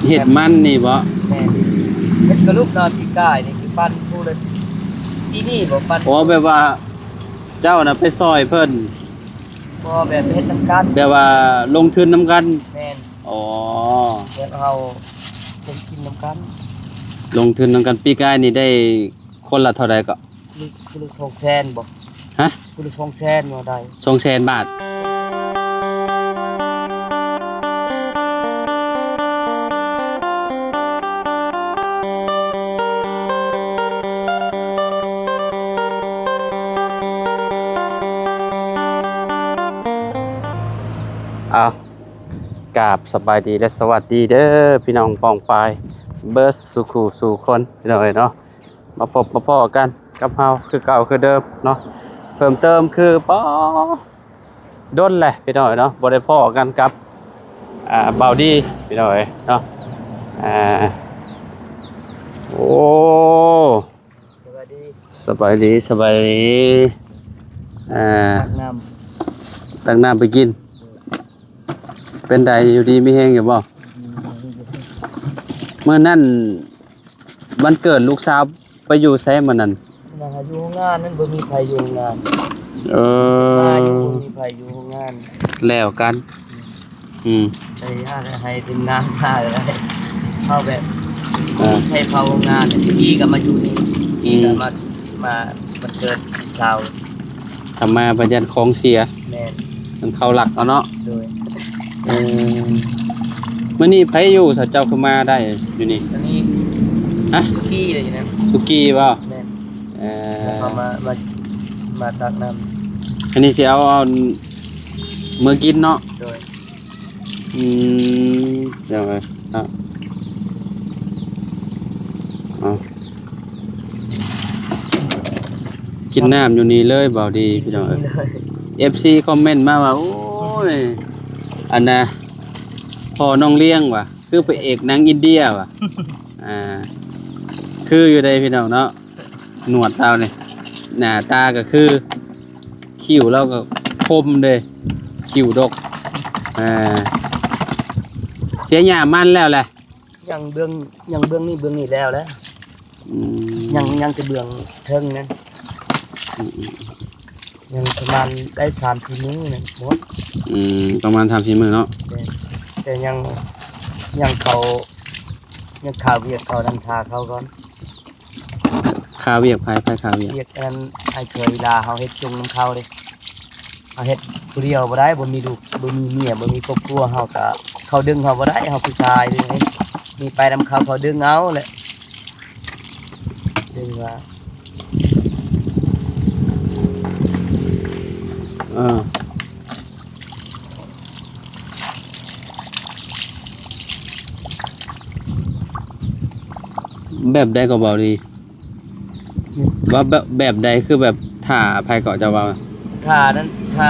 ເຮັດມັນນີ້ບໍ? ແມ່ນ ເຮັດກະລຸກນອນປີກາຍນີ້ຄືປັນຜູ້ລະ ປີນີ້ບໍ ປັນ ອໍ ແບບວ່າເຈົ້ານະໄປຊ່ອຍເພິ່ນ? ບໍ່ ແບບເຮັດນຳກັນ ແບບວ່າລົງທຶນນຳກັນ? ແມ່ນ. ອໍ ແບບເຮົາລົງທຶນນຳກັນ ລົງທຶນນຳກັນ. ປີກາຍນີ້ໄດ້ຄົນລະເທົ່າໃດເກາະ? ຄົນລະສອງແສນບໍ? ຮະ? ຄົນລະສອງແສນບໍ່ໄດ້ ສອງແສນບາດ. ອ້າວ ກາບສະບາຍດີ ແລະ ສະຫວັດດີເດີ ພີ່ນ້ອງປ້ອງປາຍເບິດສູ່ຄູ່ສູ່ຄົນ ພີ່ນ້ອງເອີຍເນາະ. ມາພົບມາພໍ້ກັນກັບເຮົາຄືເກົ່າຄືເດີມເນາະ. ເພີ່ມເຕີມຄື ປາ ດົນແຫຼະພີ່ນ້ອງເອີຍເນາະ ບໍ່ໄດ້ພໍ້ກັນກັບ ອ່າ ບ່າວດີ ພີ່ນ້ອງເອີຍເນາະ. ອ່າ ໂອ້ ສະບາຍດີ ສະບາຍດີ ສະບາຍດີ. ອ່າ ຕັກນ້ຳ ຕັກນ້ຳໄປກິນ. ເປັນໃດ ຢູ່ດີມີແຮງຢູ່ບໍ່? ອືມ ມື້ນັ້ນ ວັນເກີດລູກສາວໄປຢູ່ໃສມື້ນັ້ນ? ນະ ຢູ່ໂຮງງານນັ້ນ ບໍ່ມີໃຜຢູ່ໂຮງງານ. ເອີ ມາຢູ່ ບໍ່ມີໃຜຢູ່ໂຮງງານ ແລ້ວກັນ. ອືມ ອືມ ໄປຫາໃຫ້ທີມງານພາໄປ ເຮົາແບບ ເອີ ໃຫ້ເຂົ້າໂຮງງານ ຕະກີ້ກໍມາຢູ່ນີ້ ອືມ ກໍມາ ມາວັນເກີດສາວ ຖ້າມາບັດຢ້ານຂອງເສຍ. ແມ່ນ ມັນເຂົ້າລັກເອົາເນາະ. ໂດຍ ເອີ ມື້ນີ້ໃຜຢູ່ ເຈົ້າຄືມາໄດ້ຢູ່ນີ້? ອັນນີ້ ຮະ? ສຸກີ້ເດ້ຢູ່ນັ້ນ ສຸກີ້ບໍ່? ແມ່ນ ເອີ ແລ້ວກໍມາ ມາ ມາຕັກນ້ຳ. ອັນນີ້ຊິເອົາ ເອົາເມືອກິນເນາະ. ໂດຍ ອືມ ເຈົ້າເອີຍເນາະ ເອົາ ກິນນ້ຳຢູ່ນີ້ເລີຍ ເບົາດີ ພີ່ນ້ອງເອີຍ. ເອັຟຊີຄອມເມັນມາວ່າ ໂອ້ຍ ອັນນະ ພໍ່ນ້ອງລ້ຽງວ່າ ຄືພະເອກໜັງອິນເດຍວ່າ ອ່າ ຄືຢູ່ເດ້ພີ່ນ້ອງເນາະ. ໜວດລາວນີ້ ໜ້າຕາກໍຄື ຄິ້ວລາວກໍຄົມເດ້ ຄິ້ວດົກ. ອ່າ ເສຍຫຍ້າມັນແລ້ວແຫຼະ? ຍັງເບື້ອງ ຍັງເບື້ອງນີ້ ເບື້ອງນີ້ແລ້ວແຫຼະ. ອືມ ຍັງ ຍັງແຕ່ເບື້ອງເທິງນັ້ນ. ອືມ ອືມ ອືມ ຍັງປະມານໄດ້ສາມສີ່ມື້ນັ້ນໝົດ. ອືມ ປະມານສາມສີ່ມື້ເນາະ. ແຕ່ ແຕ່ຍັງ ຍັງເຂົາ ຍັງຄາວຽກເຂົານັ້ນ ຖ້າເຂົາກ່ອນ. ຄາວຽກໃຜ? ໃຜຄາວຽກ? ວຽກອັນນັ້ນ ອ້າຍເຂີຍລາ ເຮົາເຮັດຈົງນຳເຂົາເດ້. ເຮົາເຮັດຜູ້ດຽວບໍ່ໄດ້ ບໍ່ມີລູກ ບໍ່ມີເມຍ ບໍ່ມີຄອບຄົວ ເຮົາກະ ເຂົາດຶງເຮົາບໍ່ໄດ້ ເຮົາຜູ້ຊາຍເດ້. ມີໄປນຳເຂົາ ເຂົາດຶງເອົາແຫຼະ ດຶງວ່າ ເອີ ແບບໃດກໍເວົ້າດີ ອືມ ວ່າແບບ ແບບໃດ ຄືແບບຖ້າໃຜເກາະ ເຈົ້າເວົ້າ ຖ້ານັ້ນ ຖ້າ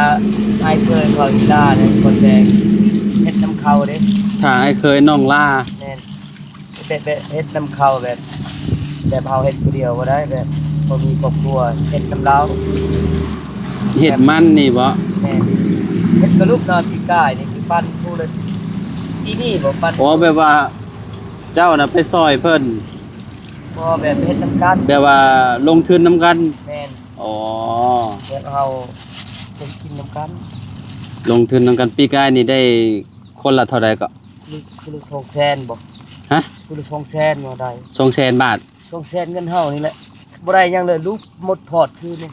ອ້າຍເຂີຍເຂົາອີ່ຫຼ້ານັ້ນ ກໍແຊງເຮັດນຳເຂົາເດ້ ຖ້າອ້າຍເຂີຍນ້ອງລາ ແມ່ນ ແບບ ແບບເຮັດນຳເຂົາ ແບບ ແບບເຮົາເຮັດຜູ້ດຽວບໍ່ໄດ້ ແບບບໍ່ມີຄອບຄົວ ເຮັດນຳລາວ ເຮັດມັນນີ້ບໍ? ແມ່ນ ເຮັດກະລຸກນອນປີກາຍນີ້ ຄືປັນຜູ້ລະ ປີນີ້ບໍ ປັນ ອໍ ແບບວ່າເຈົ້ານະໄປຊ່ອຍເພິ່ນ? ບໍ່ ແບບເຮັດນຳກັນ ແບບວ່າລົງທຶນນຳກັນ? ແມ່ນ ອໍ ແບບເຮົາລົງທຶນນຳກັນ ລົງທຶນນຳກັນ. ປີກາຍນີ້ໄດ້ຄົນລະເທົ່າໃດເກາະ? ຄົນລະສອງແສນບໍ? ຮະ? ຄົນລະສອງແສນບໍ່ໄດ້ ສອງແສນບາດ ສອງແສນເງິນເຮົານີ້ແຫຼະ ບໍ່ໄດ້ຫຍັງເລີຍ ລູກໝົດພອດຄືນີ້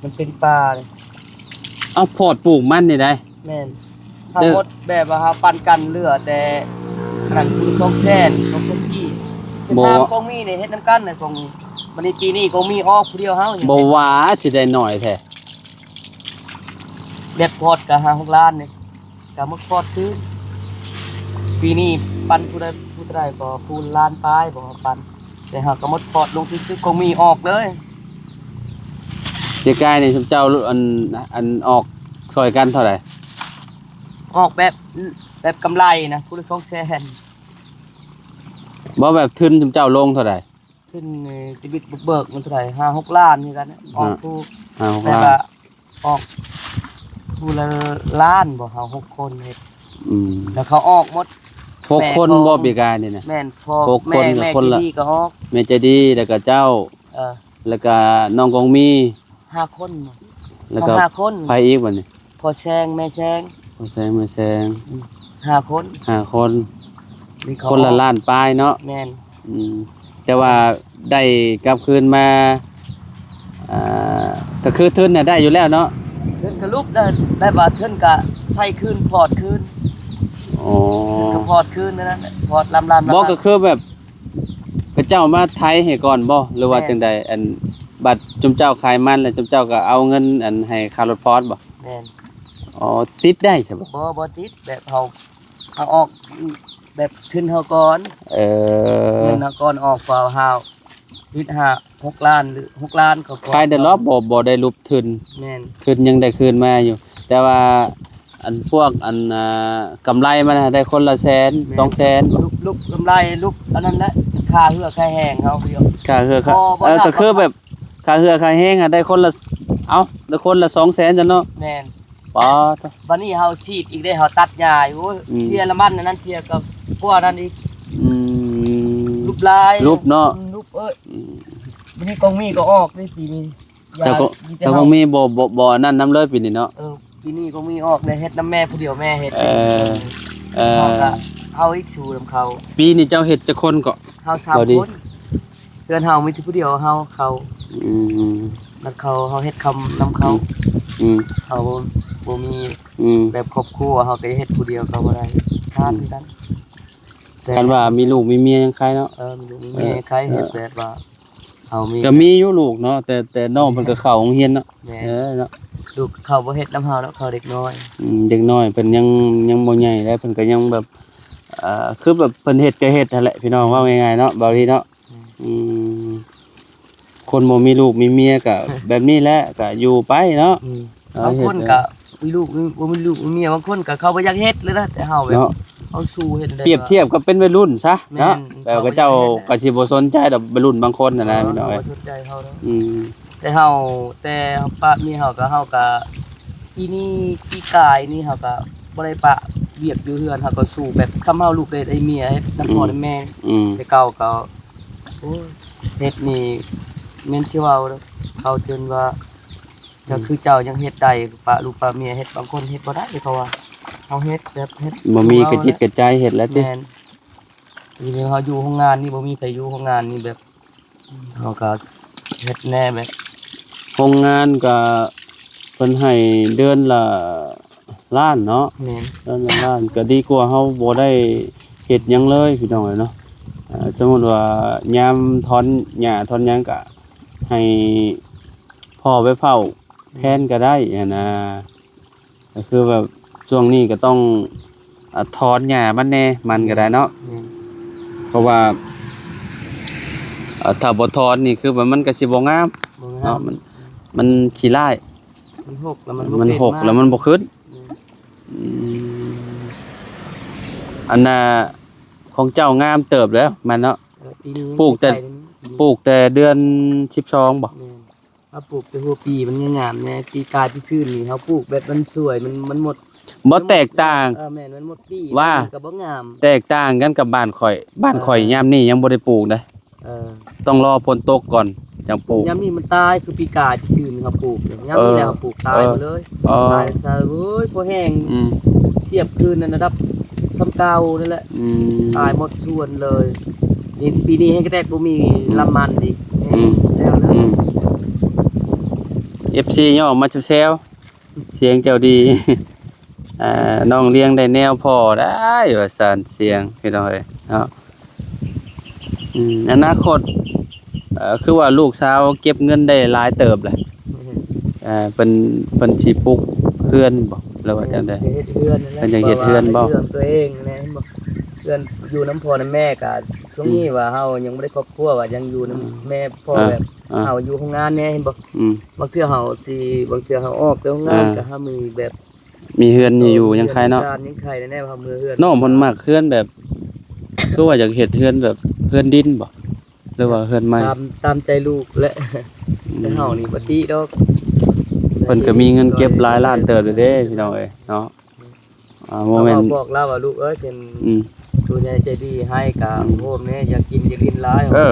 ມັນເປັນປ່ານີ້. ເອົາ ພອດປູກມັນນີ້ໃດ? ແມ່ນ ທັງໝົດແບບວ່າເຮົາປັນກັນເຫຼືອແຕ່ອັນນັ້ນ ຄົນລະສອງແສນ ສອງແສນກີບ. ບໍ່ ຕາມກອງມີນີ້ເຮັດນຳກັນນະ ກອງມີ ບັດນີ້ປີນີ້ກອງມີອອກຜູ້ດຽວເຮົາ ບໍ່ວ່າຊິໄດ້ໜ້ອຍແທ້ ແບບພອດກະຫ້າຫົກລ້ານນີ້ ກະໝົດພອດຄື ປີນີ້ປັນຜູ້ໃດ ຜູ້ເທົ່າໃດກໍຜູ້ລ້ານປາຍບໍ່ ເຮົາປັນ ແຕ່ເຮົາກໍໝົດພອດລົງທຶນຊື້ກອງມີອອກເລີຍ. ປີກາຍນີ້ຊຸມເຈົ້າ ອັນ ອັນອອກຊ່ອຍກັນເທົ່າໃດ? ອອກແບບ ແບບກຳໄລນະ ຜູ້ລະສອງແສນ ບໍ່ ແບບທຶນຊຸມເຈົ້າລົງເທົ່າໃດ? ຂຶ້ນ ເອີ ຊີວິດບຸກເບີກມັນເທົ່າໃດ ຫ້າຫົກລ້ານຄືກັນນະ ອອກຜູ້ ຫ້າຫົກລ້ານ ແບບວ່າອອກຜູ້ລະລ້ານບໍ່ ເຮົາຫົກຄົນເຮັດ ອືມ ແລ້ວເຂົາອອກໝົດ ຫົກຄົນບໍ່ ແມ່ກໍ ປີກາຍນີ້ນະ? ແມ່ນ ພໍ່ ຫົກຄົນ ແມ່ ແມ່ ຄົນລະ ໃຈດີກໍອອກ ແມ່ໃຈດີ ແລ້ວກໍເຈົ້າ ເອີ ແລ້ວກໍນ້ອງກອງມີ ຫ້າຄົນ ແລ້ວກໍ ເຮົາຫ້າຄົນ ໃຜອີກບັດນີ້? ພໍ່ແຊງ ແມ່ແຊງ ພໍ່ແຊງ ແມ່ແຊງ ອືມ ຫ້າຄົນ ຫ້າຄົນ ມີເຂົາ ຄົນລະລ້ານປາຍເນາະ. ແມ່ນ ອືມ ແຕ່ວ່າໄດ້ກັບຄືນມາ ອ່າ ກໍຄືທຶນນະໄດ້ຢູ່ແລ້ວເນາະ? ທຶນກໍລຸບໄດ້ ແບບວ່າທຶນກໍໃສ່ຄືນ ພອດຄືນ. ອໍ ເພິ່ນກໍພອດຄືນນັ້ນນະ ພອດລຳໆ ບໍ່ ລຳໆ ກໍຄືແບບ ເຂົາເຈົ້າມາໄຖໃຫ້ກ່ອນບໍ່ ຫຼືວ່າ ແມ່ນ ຈັ່ງໃດ? ອັນ ບັດຈຸມເຈົ້າຂາຍມັນແລ້ວ ຈຸມເຈົ້າກໍເອົາເງິນອັນໃຫ້ຄ່າລົດພອດບໍ່? ແມ່ນ ອໍ ຕິດໄດ້ຊະບໍ່? ບໍ່ ບໍ່ຕິດ ແບບເຮົາ ເຮົາອອກແບບທຶນເຮົາກ່ອນ. ເອີ ເງິນເຮົາກ່ອນອອກ ເພາະເຮົາຕິດຫ້າ ຫົກລ້ານ ຫຼື ຫົກລ້ານກໍພໍ ຂາຍໄດ້ລອບ ບໍ່ ບໍ່ໄດ້ຫຼຸບທຶນ. ແມ່ນ ທຶນຍັງໄດ້ຄືນມາຢູ່ ແຕ່ວ່າ ອັນພວກອັນ ອ່າ ກຳໄລມັນນະໄດ້ຄົນລະແສນ ແມ່ນ ສອງແສນ ລຸບ ລຸບກຳໄລ ລຸບອັນນັ້ນແຫຼະ ຄ່າເຫື່ອຄ່າແຮງເຮົາ ຄ່າເຫື່ອຄ່າ ບໍ່ ບໍ່ ເອີ ໜັກ ກໍຄືແບບຄ່າເຫື່ອຄ່າແຮງອະໄດ້ຄົນລະ ເອົ້າ ໄດ້ຄົນລະສອງແສນຊັ້ນເນາະ. ແມ່ນ ປາດ ບັດນີ້ເຮົາສີດອີກເດ້ ເຮົາຕັດຫຍ້າ ໂອ້ຍ ອືມ ເສຍລະມັນອັນນັ້ນ ເສຍກໍກວ່ານັ້ນອີກ. ອືມ ຫຼຸບຫຼາຍ ຫຼຸບເນາະ ອືມ ຫຼຸບເອີຍ. ອືມ ບັດນີ້ກອງມີກໍອອກເດ້ປີນີ້. ແຕ່ກໍ ແຕ່ກໍມີບໍ່ ບໍ່ ບໍ່ອັນນັ້ນນຳເລີຍປີນີ້ເນາະ. ເອີ ປີນີ້ກໍມີອອກໄດ້ເຮັດນຳແມ່ຜູ້ດຽວ ແມ່ເຮັດ. ເອີ ເອີ ເຮົາກໍເອົາອີກສູ່ນຳເຂົາ. ປີນີ້ເຈົ້າເຮັດຈັກຄົນເກາະ? ເຮົາສາມຄົນ ເຮືອນເຮົາມີແຕ່ຜູ້ດຽວ ເຮົາ ເຂົາ. ອືມ ແລ້ວເຂົາ ເຮົາເຮັດຄຳນຳເຂົາ. ອືມ ເຮົາບໍ່ ບໍ່ມີ ອືມ ແບບຄອບຄົວ ເຮົາກໍເຮັດຜູ້ດຽວກໍບໍ່ໄດ້ ຂາດຄືກັນ. ຄັນວ່າມີລູກມີເມຍຍັງໄຄເນາະ. ເອີ ມີລູກມີເມຍ ເອີ ໄຄ ເຮັດແບບວ່າ ເຮົາມີ ກໍມີຢູ່ລູກເນາະ ແຕ່ ແຕ່ນ້ອງເພິ່ນກໍເຂົ້າໂຮງຮຽນເນາະ. ແມ່ນ ເອີເນາະ ລູກເຂົາບໍ່ເຮັດນຳເຮົາດອກ ເຂົາເດັກນ້ອຍ. ອືມ ເດັກນ້ອຍເພິ່ນຍັງ ຍັງບໍ່ໃຫຍ່ ແລ້ວເພິ່ນກໍຍັງແບບ ເອີ ຄືແບບເພິ່ນເຮັດກໍເຮັດຫັ້ນແຫຼະ ພີ່ນ້ອງ ເວົ້າງ່າຍໆເນາະ ເບົາລີເນາະ. ອືມ ອືມ ຄົນບໍ່ມີລູກມີເມຍກໍແບບນີ້ແຫຼະ ກໍຢູ່ໄປເນາະ. ອືມ ບາງຄົນກໍມີລູກ ມີ ບໍ່ມີລູກມີເມຍ ບາງຄົນກໍເຂົາບໍ່ຢາກເຮັດເລີຍນະ ແຕ່ເຮົາແບບ ເນາະ ເຮົາສູ້ເຮັດໄດ້. ປຽບທຽບກັບເປັນໄວລຸ້ນຊະເນາະ ແມ່ນ ແບບເຂົາເຈົ້າກໍຊິບໍ່ສົນໃຈດອກ ໄວລຸ້ນບາງຄົນນະ ພີ່ນ້ອງເອີຍ ເຂົາບໍ່ສົນໃຈເຮົາດອກ. ອືມ ແຕ່ເຮົາ ແຕ່ເຮົາປະເມຍເຮົາກໍ ເຮົາກໍ ປີນີ້ ປີກາຍນີ້ເຮົາກໍບໍ່ໄດ້ປະວຽກຢູ່ເຮືອນ ເຮົາກໍສູ້ແບບ ສ່ຳເຮົາລູກໄດ້ ໄດ້ເມຍເຮັດນຳພໍ່ນຳແມ່. ອືມ ແຕ່ເກົ່າກໍ ໂອ້ຍ ເຮັດນີ້ແມ່ນຊິເວົ້າເດ້ ເຂົາຈົນວ່າ ອືມ ກໍຄືເຈົ້າຍັງເຮັດໄດ້ ປະລູກປະເມຍເຮັດ ບາງຄົນເຮັດບໍ່ໄດ້ ເຂົາວ່າ ເຮົາເຮັດແບບເຮັດ ບໍ່ມີກະຈິດກະໃຈເຮັດແລ້ວຕິ. ແມ່ນ ທີນີ້ເຮົາຢູ່ໂຮງງານນີ້ ບໍ່ມີໃຜຢູ່ໂຮງງານນີ້ ແບບເຮົາກໍເຮັດແດ່ແບບ ໂຮງງານກໍເພິ່ນໃຫ້ເດືອນລະ ລ້ານເນາະ. ແມ່ນ ເດືອນລະລ້ານ ກໍດີກວ່າເຮົາບໍ່ໄດ້ເຮັດຫຍັງເລີຍ ພີ່ນ້ອງເອີຍເນາະ. ເອີ ສົມມຸດວ່າຍາມຖອນຫຍ້າຖອນຫຍັງກະໃຫ້ພໍ່ໄປເຝົ້າແທນກໍໄດ້ຫັ້ນນະ. ກໍຄືແບບຊ່ວງນີ້ກໍຕ້ອງ ອາ ຖອນຫຍ້າມັນແດ່ ມັນກໍໄດ້ເນາະ. ແມ່ນ ເພາະວ່າ ອາ ຖ້າບໍ່ຖອນນີ້ຄືວ່າມັນກໍຊິບໍ່ງາມ ບໍ່ງາມ ເນາະ ມັນ ມັນຂີ້ລ້າຍ ມັນຫົກແລ້ວມັນບໍ່ ມັນຫົກແລ້ວມັນບໍ່ຂຶ້ນ. ອືມ ອັນນ່າ ຂອງເຈົ້າງາມເຕີບແລ້ວມັນເນາະ. ເອີ ປີນີ້ ປູກແຕ່ ປູກແຕ່ເດືອນສິບສອງບໍ່? ແມ່ນ ເຮົາປູກແຕ່ຫົວປີມັນຍັງງາມແດ່ ປີກາຍປີຊືນນີ້ເຮົາປູກແບບມັນສວຍ ມັນ ມັນໝົດ ບໍ່ແຕກຕ່າງ. ເອີ ແມ່ນ ມັນໝົດປີ ວ່າ ມັນກໍບໍ່ງາມ ແຕກຕ່າງກັນກັບບ້ານຂ້ອຍ ບ້ານຂ້ອຍ ເອີ ຍາມນີ້ຍັງບໍ່ໄດ້ປູກເດ້. ເອີ ຕ້ອງລໍຝົນຕົກກ່ອນຈັ່ງປູກ. ຍາມນີ້ມັນຕາຍ ຄືປີກາຍປີຊືນເຮົາປູກ ຍາມນີ້ແຫຼະ ເອີ ເຮົາປູກຕາຍ ເອີ ໝົດເລີຍ. ອໍ ຕາຍຊະ ໂອ້ຍ ພໍແຫ້ງ ອືມ ສຽບຄືນນັ້ນລະດັບສ່ຳເກົ່ານັ້ນແຫຼະ. ອືມ ຕາຍໝົດສວນເລີຍ. ນີ້ປີນີ້ແຮງກະແຕກບໍ່ມີ ອືມ ລຳມັນອີກ. ອືມ ແລ້ວເລີຍ. ອືມ ເອັຟຊີຍ້ອງມາແຊວໆ ສຽງເຈົ້າດີ ອ່າ ນ້ອງລ້ຽງໄດ້ແນວພໍ່ໄດ້ວ່າຊັ້ນ ສຽງ ພີ່ນ້ອງເອີຍເນາະ. ອືມ ອະນາຄົດ ເອີ ຄືວ່າລູກສາວເກັບເງິນໄດ້ຫຼາຍເຕີບແຫຼະ. ອືມ ເອີ ເພິ່ນ ເພິ່ນຊິປຸກເຮືອນບໍ່ ຫຼືວ່າຈັ່ງໃດ? ເພິ່ນຢາກເຮັດເຮືອນນັ້ນແຫຼະ ເພິ່ນຢາກເຮັດເຮືອນບໍ່? ເຮືອນຕົວເອງແຫຼະ ເຫັນບໍ່? ເຮືອນຢູ່ນຳພໍ່ນຳແມ່ກະ ຊ່ວງນີ້ ອືມ ວ່າເຮົາຍັງບໍ່ໄດ້ຄອບຄົວ ວ່າຍັງຢູ່ນຳ ອືມ ແມ່ພໍ່ ອ່າ ແບບ ອ່າ ເຮົາຢູ່ໂຮງງານແດ່ ເຫັນບໍ່? ອືມ ບາງເທື່ອເຮົາຊິ ບາງເທື່ອເຮົາອອກແຕ່ໂຮງງານ ອ່າ ກໍເຮົາມີແບບ ມີເຮືອນຢູ່ ເອີ ຍັງໄຄເນາະ ມີເຮືອນມີຊານ ຍັງໄຄແນ່ໆ ເຮົາເມືອເຮືອນ. ນ້ອງເພິ່ນມັກເຮືອນແບບ ຄືວ່າຢາກເຮັດເຮືອນແບບເຮືອນດິນບໍ່ ຫຼືວ່າເຮືອນໄມ້? ຕາມ ຕາມໃຈລູກແຫຼະ. ອືມ ແຕ່ເຮົານີ້ບໍ່ຕິດອກ ເພິ່ນກໍມີເງິນເກັບຫຼາຍລ້ານເຕີບເດ້ ພີ່ນ້ອງເອີຍເນາະ. ອ່າ ບໍ່ແມ່ນ ເຮົາບອກລາວວ່າ ລູກເອີຍ ເປັນ ອືມ ຜູ້ໃຫຍ່ໃຈດີໃຫ້ກະ ອືມ ໂຮມແດ່ ຢ່າກິນຢ່າຫຼິ້ນຫຼາຍ ເອີ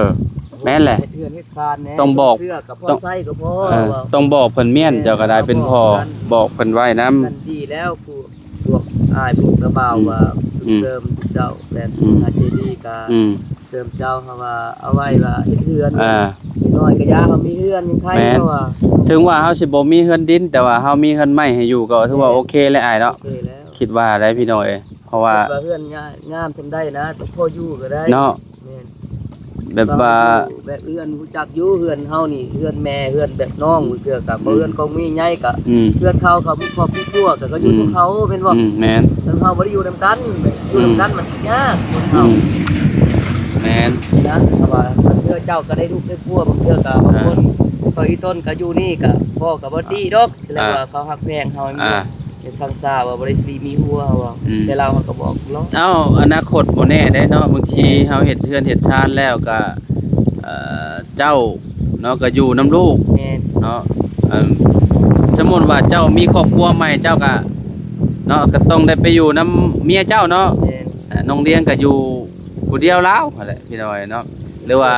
ແມ່ນແຫຼະ ເຮັດເຮືອນເຮັດຊານແດ່ ຕ້ອງບອກ ເສື້ອກະພໍ ຕ້ອງ ໃສ່ກະພໍ ເອີ ວ່າ ຕ້ອງບອກເພິ່ນແມ່ນ ເຈົ້າກະໄດ້ເປັນພໍ່ ຕ້ອງບອກເພິ່ນ ບອກເພິ່ນໄວ້ນຳ ນັ້ນດີແລ້ວ ພວກ ພວກອ້າຍພວກນ້າບ່າວ ອືມ ວ່າ ອືມ ເສີມເຈົ້າ ແບບ ອືມ ໃຈດີກະ ອືມ ເສີມເຈົ້າ ເຮົາວ່າເອົາໄວ້ວ່າເຮັດເຮືອນ ອ່າ ນ້ອຍກະຢ່າ ເຮົາມີເຮືອນຍັງໄຄ ແມ່ນ ເຮົາວ່າ ເຖິງວ່າເຮົາຊິບໍ່ມີເຮືອນດິນ ແຕ່ວ່າເຮົາມີເຮືອນໄມ້ໃຫ້ຢູ່ ກະຖືວ່າ ແມ່ນ ໂອເຄແລ້ວ ອ້າຍເນາະ ໂອເຄແລ້ວ ຄິດວ່າໄດ້ພີ່ນ້ອງເອີຍ ເພາະວ່າ ຄິດວ່າເຮືອນງາມສ່ຳໃດນະ ພໍຢູ່ກະໄດ້ ເນາະ ແມ່ນ ແບບວ່າ ແບບເຮືອນຮູ້ຈັກຢູ່ ເຮືອນເຮົານີ້ ເຮືອນແມ່ ເຮືອນແບບນ້ອງ ເທື່ອກະ ອືມ ເຮືອນຂອງມີໃຫຍ່ກະ ອືມ ເຮືອນເຂົາ ເຂົາມີຄອບມີຄົວກະ ກະຢູ່ ອືມ ຂອງເຂົາ ແມ່ນບໍ່? ອືມ ແມ່ນ ເຮືອນເຮົາບໍ່ໄດ້ຢູ່ນຳກັນ ແບບຢູ່ ອືມ ນຳກັນມັນຍາກ ຄົນເຮົາ ອືມ ແມ່ນ ນະ ເພາະວ່າບາງເທື່ອເຈົ້າກະໄດ້ລູກໄດ້ຜົວ ບາງເທື່ອກະບາງຄົນ ອ່າ ເຂົາອີຕົນກະຢູ່ນີ້ກະ ພໍ່ກະບໍ່ຕິດອກ ແສດງວ່າ ອ່າ ເຂົາຮັກແພງເຮົາ ອ່າ ເປັນສັງສາວ່າບໍ່ໄດ້ມີຫົວເຮົາວ່າ ອືມ ໃສ່ລາວເຮົາກະບອກເນາະ ເອົ້າ ອະນາຄົດບໍ່ແນ່ເດ້ເນາະ ບາງທີເຮົາເຮັດເຮືອນເຮັດຊານແລ້ວກະ ເອີ ເຈົ້າເນາະ ກະຢູ່ນຳລູກ ແມ່ນ ເນາະ ອັນ ສົມມຸດວ່າເຈົ້າມີຄອບຄົວໃໝ່ ເຈົ້າກະ ເນາະ ກະຕ້ອງໄດ້ໄປຢູ່ນຳເມຍເຈົ້າເນາະ ແມ່ນ ເອີ ນ້ອງລຽງກະຢູ່ຜູ້ດຽວລາວຫັ້ນແຫຼະ ພີ່ນ້ອງເນາະ ຫຼືວ່າ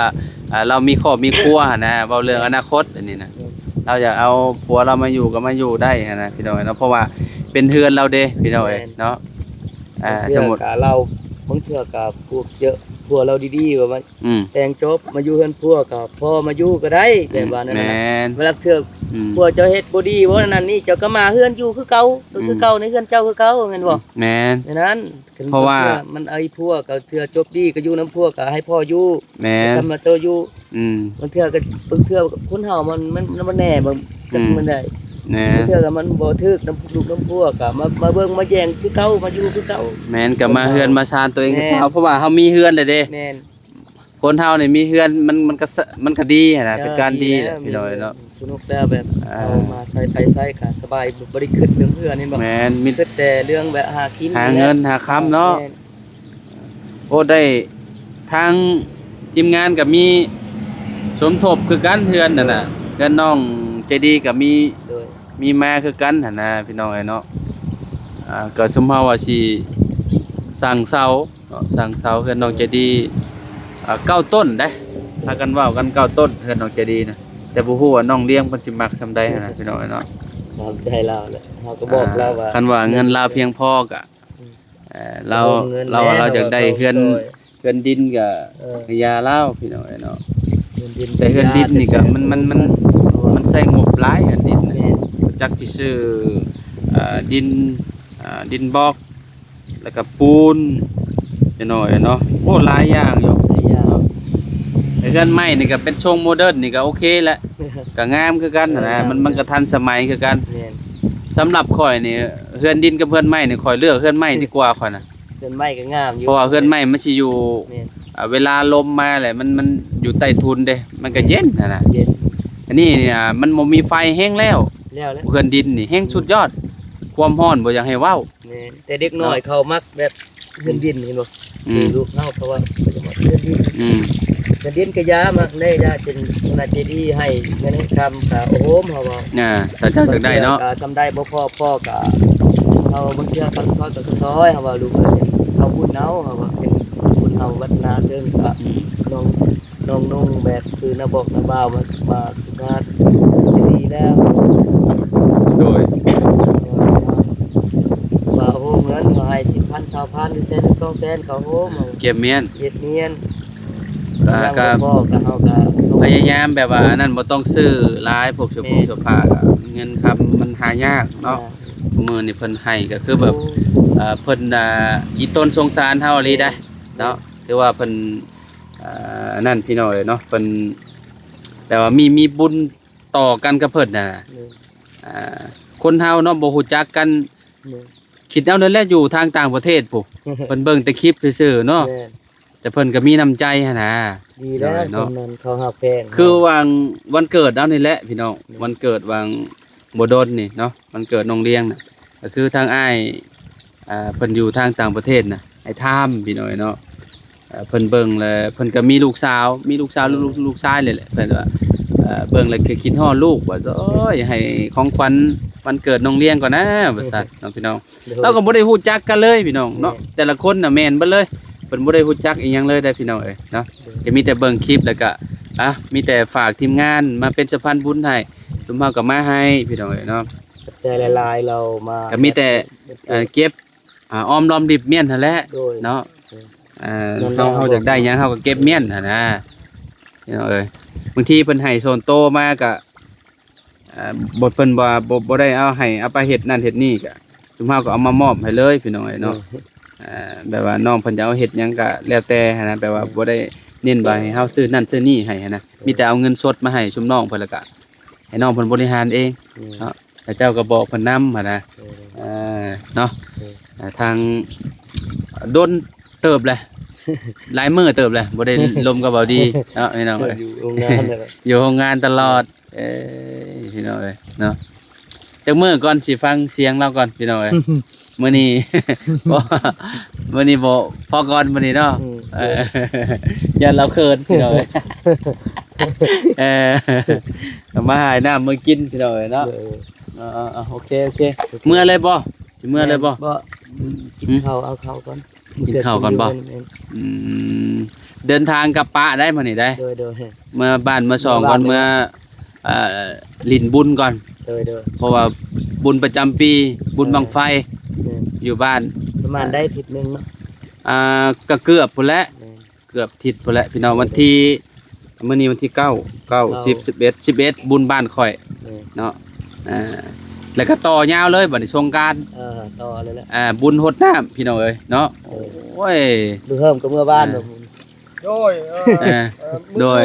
ອ່າ ລາວມີຄອບມີຄົວຫັ້ນນະ ເວົ້າເລື່ອງອະນາຄົດອັນນີ້ນະ ແມ່ນ ລາວຢາກເອົາຜົວລາວມາຢູ່ກະມາຢູ່ໄດ້ຫັ້ນນະ ພີ່ນ້ອງເນາະ ເພາະວ່າເປັນເຮືອນລາວເດ້ ພີ່ນ້ອງເອີຍ ແມ່ນ ເນາະ ອ່າ ບາງເທື່ອ ສົມມຸດ ກະລາວ ບາງເທື່ອກະພວກເຈີ ຜົວລາວດີໆ ວ່າມາ ອືມ ແຕ່ງຈົບມາຢູ່ເຮືອນຜົວກະພໍມາຢູ່ກະໄດ້ ອືມ ແບບວ່ານັ້ນນະ ແມ່ນ ບາງເທື່ອ ອືມ ຜົວເຈົ້າເຮັດບໍ່ດີບໍ່ນັ້ນນີ້ ເຈົ້າກະມາເຮືອນຢູ່ຄືເກົ່າ ອືມ ຄືເກົ່າ ໃນເຮືອນເຈົ້າຄືເກົ່າ ແມ່ນບໍ່? ອືມ ແມ່ນ ແນວນັ້ນ ເພາະວ່າ ບາງເທື່ອມັນໄອຜົວກະເທື່ອຈົບດີກະຢູ່ນຳຜົວກະໃຫ້ພໍ່ຢູ່ ແມ່ນ ໃຫ້ສຳມາໂຕຢູ່ ອືມ ບາງເທື່ອກະ ບາງເທື່ອຄົນເຮົາມັນ ມັນ ມັນບໍ່ແນ່ ມັນ ອືມ ມັນໄດ້ ແມ່ນ ບາງເທື່ອກະມັນບໍ່ຖືກນຳລູກນຳຜົວກະມາ ມາເບິ່ງມາແຍງຄືເກົ່າ ມາຢູ່ຄືເກົ່າ ແມ່ນ ກະມາເຮືອນມາຊານໂຕເອງຄືເກົ່າ ເພາະວ່າເຮົາມີເຮືອນແລ້ວເດ້ ແມ່ນ ຄົນເຮົານີ້ມີເຮືອນ ມັນ ມັນກະ ມັນກະດີຫັ້ນນະ ເອີ ເປັນການດີ ດີແລ້ວ ພີ່ນ້ອງເນາະ ສົນຸກແລ້ວແບບ ອ່າ ເຮົາມາໃຊ້ໄຟໃຊ້ກະສະບາຍ ບໍ່ ບໍ່ໄດ້ຄິດເລື່ອງເຮືອນ ເຫັນບໍ່ ແມ່ນ ມີ ຄິດແຕ່ເລື່ອງແບບຫາກິນ ຫາເງິນ ແຫຼະ ຫາຄຳເນາະ ແມ່ນ ໂອ້ ໄດ້ ທາງທີມງານກະມີສົມທົບຄືກັນ ເຮືອນຫັ້ນນະ ໂດຍ ເຮືອນນ້ອງໃຈດີກະມີ ໂດຍ ມີມາຄືກັນຫັ້ນນະ ພີ່ນ້ອງເອີຍເນາະ ອ່າ ກະສົມເຮົາວ່າຊິສ້າງເສົາ ເນາະ ສ້າງເສົາເຮືອນນ້ອງໃຈດີ ອ່າ ເກົ້າຕົ້ນເດ້ ພາກັນເວົ້າກັນເກົ້າຕົ້ນ ເຮືອນນ້ອງໃຈດີນະ ແຕ່ບໍ່ຮູ້ວ່ານ້ອງລຽງເພິ່ນຊິມັກສ່ຳໃດຫັ້ນນະ ພີ່ນ້ອງເອີຍເນາະ ຕາມໃຈລາວແຫຼະ ເຮົາກະບອກລາວວ່າ ອ່າ ຄັນວ່າເງິນລາວພຽງພໍກະ ອືມ ເອີ ລາວ ໂຮມເງິນ ລາວວ່າລາວຢາກໄດ້ເຮືອນ ແລ້ວເຮົາກໍຊ່ອຍ ເຮືອນດິນກະ ເອີ ກະຢ່າລາວ ພີ່ນ້ອງເອີຍເນາະ ເຮືອນດິນ ແຕ່ເຮືອນດິນນີ້ກະ ມັນ ມັນ ມັນ ມັນໃຊ້ງົບຫຼາຍ ເຮືອນດິນນະ ແມ່ນ ຈັກຊິຊື້ ເອີ ດິນ ເອີ ດິນບລັອກ ແລ້ວກະປູນ ພີ່ນ້ອງເອີຍເນາະ ໂອ້ ຫຼາຍຢ່າງຢູ່ ຫຼາຍຢ່າງ ແຕ່ເຮືອນໄມ້ນີ້ກະເປັນຊົງໂມເດີນນີ້ກະໂອເຄແຫຼະ ກະງາມຄືກັນຫັ້ນນະ ເອີ ມັນ ງາມ ມັນກະທັນສະໄໝຄືກັນ ແມ່ນ ສຳລັບຂ້ອຍນີ້ ເຮືອນດິນກັບເຮືອນໄມ້ນີ້ ຂ້ອຍເລືອກເຮືອນໄມ້ດີກວ່າຂ້ອຍນະ ເຮືອນໄມ້ກະງາມຢູ່ ເພາະວ່າເຮືອນໄມ້ມັນຊິຢູ່ ແມ່ນ ອ່າ ເວລາລົມມາແຫຼະ ມັນ ມັນຢູ່ໃຕ້ທຸນເດ້ ມັນກະເຢັນຫັ້ນນະ ເຢັນ ອັນນີ້ນີ້ ອ່າ ມັນບໍ່ມີໄຟແຮງແລ້ວ ແລ້ວແຫຼະ ເຮືອນດິນນີ້ແຮງສຸດຍອດ ອືມ ຄວາມຮ້ອນບໍ່ຢາກໃຫ້ເວົ້າ ແມ່ນ ແຕ່ເດັກນ້ອຍ ເນາະ ເຂົາມັກແບບເຮືອນດິນ ເຫັນບໍ່ ອືມ ລູກເຮົາເຂົາວ່າເຮືອນດິນ ອືມ ເຮືອນດິນກະຢ່າມັກແດ່ ຢ່າເປັນຂະໜາດໃຈດີໃຫ້ເງິນໃຫ້ຄຳກະໂອ້ໂຫ ເຮົາວ່າ ອ່າ ຖ້າເຈົ້າຢາກໄດ້ເນາະ ກະສ່ຳໃດບໍ່ພໍ ພໍກະ ເຮົາບາງເທື່ອຄຳຊ່ອຍກະຊ່ອຍ ເຮົາວ່າລູກເອີຍ ເຮົາບຸນເອົາ ເຮົາວ່າເປັນບຸນເຮົາວັດນາເຖິງກະ ອືມ ນ້ອງ ນ້ອງນຸ່ງແບບຄືນາບອກນາບ່າວມາ ມາສຸພາບດີແລ້ວ ໂດຍ ວ່າໂຮມເງິນເຂົາໃຫ້ສິບພັນ ຊາວພັນ ຫຼື ແສນໜຶ່ງ ສອງແສນ ເຂົາໂຮມ ກຽມມຽນ ກຽມມຽນ ກະ ກະ ກະເຮົາກະພະຍາຍາມແບບວ່າ ອັນນັ້ນບໍ່ຕ້ອງຊື້ຫຼາຍ ພວກເສື້ອ ແມ່ນ ໂພງເສື້ອຜ້າ ກະເງິນຄຳມັນຫາຍາກເນາະ ຍາກ ມື້ນີ້ເພິ່ນໃຫ້ກະຄືແບບ ໂອ້ ເອີ ເພິ່ນ ອ່າ ອີ່ຕົນສົງສານເຮົາອີ່ຫຼີໄດ໋ ແມ່ນ ເນາະ ຖືວ່າເພິ່ນ ອ່າ ອັນນັ້ນ ພີ່ນ້ອງເອີຍເນາະ ເພິ່ນ ແຕ່ວ່າມີ ມີບຸນຕໍ່ກັນກັບເພິ່ນນະ ແມ່ນ ອ່າ ຄົນເຮົາເນາະ ບໍ່ຮູ້ຈັກກັນ ແມ່ນ ຄິດເອົານັ້ນແຫຼະ ຢູ່ທາງຕ່າງປະເທດພຸ້ນ ເພິ່ນເບິ່ງແຕ່ຄລິບຊື່ໆເນາະ ແມ່ນ ແຕ່ເພິ່ນກະມີນ້ຳໃຈຫັ້ນນະ ດີແລ້ວ ເນາະ ສ່ຳນັ້ນເຂົາຮັກແພງ ຄືຫວ່າງວັນເກີດເຮົານີ້ແຫຼະ ພີ່ນ້ອງ ແມ່ນ ວັນເກີດຫວ່າງບໍ່ດົນນີ້ເນາະ ວັນເກີດນ້ອງລຽງນະ ກະຄືທາງອ້າຍ ອ່າ ເພິ່ນຢູ່ທາງຕ່າງປະເທດນະ ອ້າຍທາມ ພີ່ນ້ອງເນາະ ເອີ ເພິ່ນເບິ່ງແລ້ວ ເພິ່ນກະມີລູກສາວ ມີລູກສາວ ເອີ ລູກ ລູກຊາຍເລີຍແຫຼະ ເພິ່ນວ່າ ເອີ ເບິ່ງແລ້ວຄືຄິດຮອດລູກ ວ່າ ໂອ້ຍ ໃຫ້ຂອງຂວັນວັນເກີດນ້ອງລຽງກ່ອນນະ ວ່າຊັ້ນເນາະ ພີ່ນ້ອງ ໂດຍ ລາວກະບໍ່ໄດ້ຮູ້ຈັກກັນເລີຍ ພີ່ນ້ອງເນາະ ແມ່ນ ແຕ່ລະຄົນນະແມ່ນເບິດເລີຍ ພິ່ນບໍ່ໄດ້ຮູ້ຈັກອີ່ຫຍັງເລີຍເດ້ພີ່ນ້ອງເອີຍເນາະ. ກໍມີແຕ່ເບິ່ງຄລິບ ແລ້ວກໍ ອ່ະ ມີແຕ່ຝາກທີມງານມາເປັນສະພານບຸນໃຫ້ ຊຸມເຮົາກໍມາໃຫ້ພີ່ນ້ອງເອີຍເນາະ. ຂອບໃຈຫຼາຍໆ ລາວມາ ກໍມີແຕ່ ເອີ ເກັບ ອ່າ ອ້ອມລ້ອມລິບມ້ຽນຫັ້ນແຫຼະ ໂດຍ ເນາະ. ເອີ ເຮົາ ເຮົາຢາກໄດ້ຫຍັງເຮົາກໍເກັບມ້ຽນຫັ້ນນະ ພີ່ນ້ອງເອີຍ. ບາງທີເພິ່ນໃຫ້ສ່ວນໂຕມາກໍ ເອີ ບໍ່ ເພິ່ນວ່າບໍ່ ບໍ່ໄດ້ເອົາໃຫ້ເອົາໄປເຮັດນັ້ນເຮັດນີ້ ກໍຊຸມເຮົາກໍເອົາມາມອບໃຫ້ເລີຍພີ່ນ້ອງເອີຍເນາະ. ເອີ ແບບວ່ານ້ອງເພິ່ນຈະເອົາເຮັດຫຍັງກໍແລ້ວແຕ່ຫັ້ນນະ ແບບວ່າບໍ່ໄດ້ເນັ້ນວ່າໃຫ້ເຮົາຊື້ນັ້ນຊື້ນີ້ໃຫ້ຫັ້ນນະ. ມີແຕ່ເອົາເງິນສົດມາໃຫ້ຊຸມນ້ອງເພິ່ນ ແລ້ວກໍໃຫ້ນ້ອງເພິ່ນບໍລິຫານເອງເນາະ. ແລ້ວເຈົ້າກໍບອກເພິ່ນນຳຫັ້ນນະ ເອີ ເນາະ. ເອີ ທາງດົນເຕີບແຫຼະ ຫຼາຍມື້ເຕີບແຫຼະ ບໍ່ໄດ້ລົມກັບເບົາດີເນາະ ພີ່ນ້ອງເອີຍ. ຢູ່ໂຮງງານ ຢູ່ໂຮງງານຕະຫຼອດ. ເອີຍ ພີ່ນ້ອງເອີຍເນາະ. ຈັກມື້ກ່ອນ ຊິຟັງສຽງລາວກ່ອນ ພີ່ນ້ອງເອີຍ. ມື້ນີ້ ບໍ່ ມື້ນີ້ບໍ່ ພໍກ່ອນມື້ນີ້ເນາະ. ເອີ ຢ້ານລາວເຂີນ ພີ່ນ້ອງເອີຍ. ເອີ ມາຫານ້ຳມາກິນ ພີ່ນ້ອງເອີຍເນາະ. ເອີ ເອີ ໂອເຄ ໂອເຄ ເມື່ອເລີຍບໍ່? ຊິເມື່ອເລີຍບໍ່? ບໍ່ ກິນເຂົ້າ ເອົາເຂົ້າກ່ອນ ກິນເຂົ້າກ່ອນບໍ່? ແມ່ນ ອືມ ເດີນທາງກັບປ້າໄດ້ມື້ນີ້ໄດ້. ໂດຍ ໂດຍ ເມື່ອບ້ານເມື່ອຊ່ອງກ່ອນ ເມື່ອ ເອີ ຫຼິ້ນບຸນກ່ອນ. ໂດຍ ໂດຍ ເພາະວ່າບຸນປະຈຳປີ ບຸນບັ້ງໄຟ ແມ່ນ ຢູ່ບ້ານ. ປະມານໄດ້ທິດໜຶ່ງເນາະ? ອ່າ ກໍເກືອບພຸ້ນແຫຼະ ແມ່ນ ເກືອບທິດພຸ້ນແຫຼະ ພີ່ນ້ອງ. ວັນທີ ມື້ນີ້ວັນທີເກົ້າ ເກົ້າ ເກົ້າ ສິບ ສິບເອັດ ສິບເອັດ ບຸນບ້ານຂ້ອຍ ແມ່ນ ເນາະ. ອ່າ ແລ້ວກໍຕໍ່ຍາວເລີຍບັດນີ້ ສົງການ ເອີ ຕໍ່ເລີຍແຫຼະ. ອ່າ ບຸນຫົດນ້ຳ ພີ່ນ້ອງເອີຍເນາະ. ໂດຍ ໂອ້ຍ ລຸງເຮີມກໍເມືອບ້ານ ເອີ ເນາະ. ໂດຍ ເອີ ເອີ ເອີ ໂດຍ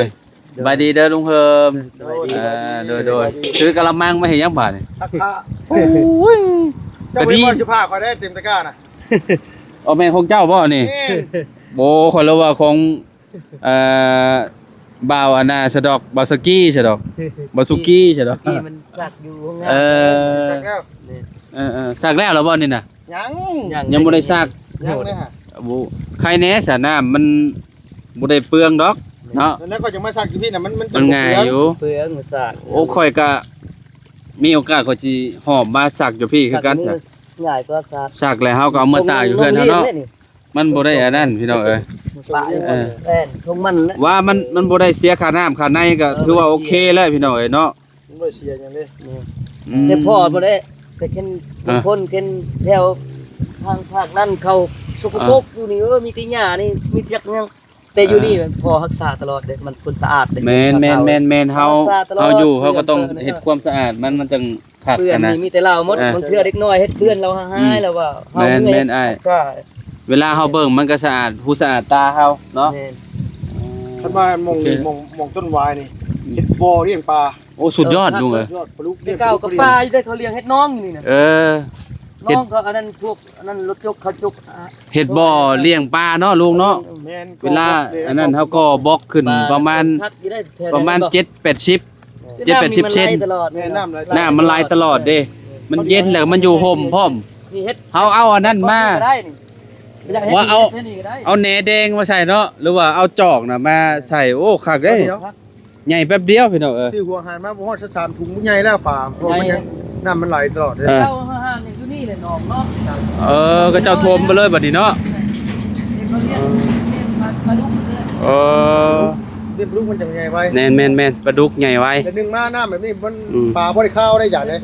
ສະບາຍດີເດີລຸງເຮີມ. ສະບາຍດີ ເອີ ໂດຍ ໂດຍ ສະບາຍດີ. ຖືກະລະມັງມາເຮັດຫຍັງບາດນີ້? ຊັກຜ້າ. ໂອ້ຍ ເຈົ້າເຫັນບໍ່ ເສື້ອຜ້າຂ້ອຍໄດ້ເຕັມຕະກ້ານະ. ເອົາແມ່ນຂອງເຈົ້າບໍ່ນີ້? ແມ່ນ. ໂອ້ ຂ້ອຍລະວ່າຂອງ ເອີ ບ່າວອັນນ່າຊະດອກ ບ່າວສະກີ້ຊະດອກ ບ່າວສຸກີ້ຊະດອກ. ກີ້ມັນຊັກຢູ່ໂຮງງານ. ເອີ ຊັກແລ້ວ. ແມ່ນ. ເອີໆ ຊັກແລ້ວລະບໍ່ນີ້ນະ? ຍັງ ຍັງ ຍັງບໍ່ໄດ້ຊັກ. ຍັງເລີຍຫະ. ໂອ້ ໄຄແນ່ຊະ ນ້ຳມັນບໍ່ໄດ້ເປືອງດອກເນາະ. ແມ່ນ. ແລ້ວກໍຈະມາຊັກຢູ່ພີ້ນະ ມັນ ມັນ ມັນງ່າຍຢູ່ ເປືອງສະອາດ. ໂອ້ ຂ້ອຍກະມີໂອກາດຂ້ອຍຊິຫອບມາຊັກຢູ່ພີ້ຄືກັນ. ຊັກຢູ່ພີ້ງ່າຍກວ່າຊັກ ຊັກແລ້ວເຮົາກໍເອົາເມືອຕາກຢູ່ເຮືອນເຮົາເນາະ. ມັນບໍ່ໄດ້ອັນນັ້ນ ພີ່ນ້ອງເອີຍ. ເອີ ແມ່ນ ຊົງມັນແຫຼະ ວ່າມັນ ມັນບໍ່ໄດ້ເສຍຄ່ານ້ຳຄ່າໃນ ກໍຖືວ່າໂອເຄແລ້ວ ພີ່ນ້ອງເອີຍເນາະ. ມັນບໍ່ໄດ້ເສຍຫຍັງເດ້. ອືມ ແຕ່ພໍບໍ່ໄດ້ ແຕ່ເຫັນ ອ່າ ຄົນເຫັນແຖວທາງພາກນັ້ນເຂົາສົກກະປົກຢູ່ນີ້. ເອີ ມີແຕ່ຫຍ້ານີ້ ມີແຕ່ຫຍັງ ແຕ່ຢູ່ນີ້ ອ່າ ມັນພໍຮັກສາຕະຫຼອດເດ້ ມັນຄົນສະອາດເດ້. ແມ່ນ ແມ່ນໆໆ ເຮົາ ເຮົາຢູ່ ເຮົາກໍຕ້ອງເຮັດຄວາມສະອາດ ມັນ ມັນຈັ່ງ ຄັກຫັ້ນນະ. ເປື້ອນນີ້ມີແຕ່ລາວໝົດ. ອ່າ ບາງເທື່ອເດັກນ້ອຍເຮັດເຮືອນລາວຫາຍແລ້ວວ່າ. ແມ່ນໆ ອ້າຍ ເວລາເຮົາເບິ່ງມັນກໍສະອາດຫູສະອາດຕາເຮົາເນາະ. ແມ່ນ. ຄັນວ່າໝ່ອງນີ້ ໝ່ອງ ໝ່ອງຕົ້ນຫວາຍນີ້ ເຮັດບໍ່ລ້ຽງປາ. ໂອ້ ສຸດຍອດລຸງເອີຍ. ຍອດປາດຸກ ແຕ່ເກົ່າກໍປາຢູ່ເດ້ ເຂົາລ້ຽງເຮັດໜອງຢູ່ນີ້ນະ. ເອີ ໜອງກໍອັນນັ້ນ ພວກອັນນັ້ນລົດຈົກເຂົາຈົກ. ເຮັດບໍ່ລ້ຽງປາເນາະລຸງເນາະ. ແມ່ນ. ເວລາອັນນັ້ນເຮົາກໍບລັອກຂຶ້ນປະມານ ປະມານເຈັດແປດສິບ ເຈັດແປດສິບເຊັນ. ແມ່ນ ນ້ຳໄຫຼຕະຫຼອດ. ນ້ຳມັນໄຫຼຕະຫຼອດເດ້ ມັນເຢັນແລ້ວມັນຢູ່ຮົ່ມພ້ອມ. ເຮົາເອົາອັນນັ້ນມາ ວ່າເອົາ ເອົາແໜແດງມາໃສ່ເນາະ ຫຼືວ່າເອົາຈອກນະມາໃສ່. ໂອ້ ຄັກເດ້ ໃຫຍ່ແປັບດຽວ ພີ່ນ້ອງເອີຍ. ຊື້ຫົວອາຫານມາບໍ່ຮອດສາມຖົງ ໃຫຍ່ແລ້ວປາ ເພາະວ່າມັນຍັງ ນ້ຳມັນໄຫຼຕະຫຼອດເດ້. ເອີ ເຈົ້າຫາຢູ່ນີ້ແຫຼະ ໜອງເນາະ. ເອີ ກໍເຈົ້າຖົມໄປເລີຍບັດນີ້ເນາະ. ເອີ ເປັນປາດຸກມັນຈັ່ງໃຫຍ່ໄວ. ແມ່ນໆໆ ປາດຸກໃຫຍ່ໄວ. ແຕ່ໜຶ່ງມານ້ຳແບບນີ້ມັນ ອືມ ປາບໍ່ໄດ້ຄາວໄດ້ຫຍັງເດ້.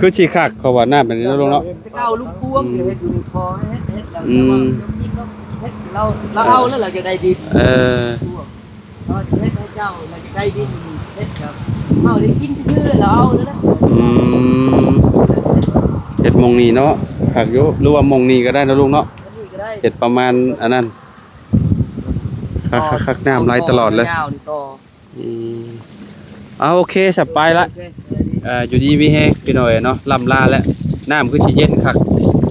ຄືຊິຄັກ ເຂົາວ່ານ້ຳແບບນີ້ເນາະລຸງເນາະ. ເປັນເກົ່າລຸງປວງ ອືມ ເຮັດຢູ່ນີ້ ຂໍໃຫ້ເຮັດ ເຮັດແລ້ວ ອືມ ເຈົ້າກິນເນາະ. ເຮັດ ລາວ ລາວເອົາແລ້ວ ລາວຢາກໄດ້ດິນ. ເອີ ເຮົາເຮັດໃຫ້ເຈົ້າ ລາວຢາກໄດ້ດິນ ເຮັດກັບເຮົາໄດ້ກິນຄືລາວເອົາແລ້ວ. ອືມ ເຮັດໝ່ອງນີ້ເນາະ ຄັກຢູ່ ຫຼືວ່າໝ່ອງນີ້ກໍໄດ້ເນາະລຸງເນາະ. ໝ່ອງນີ້ກໍໄດ້ ເຮັດປະມານອັນນັ້ນ. ຄັກໆໆ ນ້ຳໄຫຼຕະຫຼອດເລີຍ. ຍາວນີ້ຕໍ່. ອືມ ເອົາ ໂອເຄ ສະບາຍລະ. ໂອເຄ ເອີ ຢູ່ດີມີແຮງ ພີ່ນ້ອງເອີຍເນາະ. ລ່ຳລາແລ້ວ ນ້ຳຄືຊິເຢັນຄັກ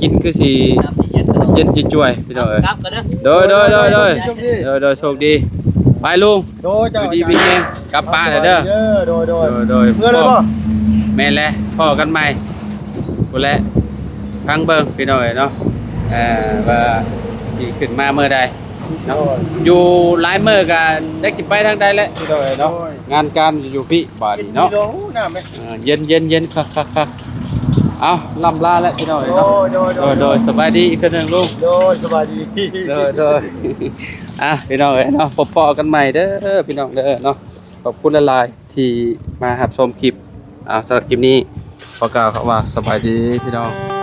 ກິນຄືຊິ ນ້ຳຊິເຢັນ ເຢັນຈວຍໆ ພີ່ນ້ອງເອີຍ. ກັບກັນເດີ. ໂດຍ ໂດຍ ໂດຍ ໂດຍ ໂຊກດີ ໂດຍ ໂດຍ ໂຊກດີ. ໄປລຸງ. ໂດຍ ເຈົ້າ ຢູ່ດີມີແຮງ ກັບປ້າແລ້ວເດີ. ໂດຍ ໂດຍ ໂດຍ ໂດຍ ເມືອເລີຍບໍ່? ແມ່ນແຫຼະ ພໍ້ກັນໃໝ່ພຸ້ນແຫຼະ. ຟັງເບິ່ງ ພີ່ນ້ອງເອີຍເນາະ ເອີ ວ່າຊິຂຶ້ນມາເມື່ອໃດ. ເນາະ ໂດຍ ຢູ່ຫຼາຍມື້ກໍຈັກຊິໄປທາງໃດແຫຼະ ພີ່ນ້ອງເອີຍເນາະ. ໂດຍ ງານການຢູ່ພີ້ບາດນີ້ເນາະ. ເປັນຢູ່ດອກ ໂອ້ ນ້ຳເດ້. ເອີ ເຢັນໆໆ ຄັກໆໆ. ເອົາ ລ່ຳລາແລ້ວພີ່ນ້ອງເອີຍເນາະ. ໂດຍ ໂດຍ ໂດຍ ໂດຍ ສະບາຍດີອີກເທື່ອໜຶ່ງລຸງ. ໂດຍ ສະບາຍດີ. ໂດຍ ໂດຍ. ອ່ະ ພີ່ນ້ອງເອີຍເນາະ ພົບພໍ້ກັນໃໝ່ເດີພີ່ນ້ອງເດີເນາະ. ຂອບຄຸນຫຼາຍໆທີ່ມາຮັບຊົມຄລິບ. ອ່າ ສຳລັບຄລິບນີ້ຂໍກ່າວຄຳວ່າສະບາຍດີພີ່ນ້ອງ.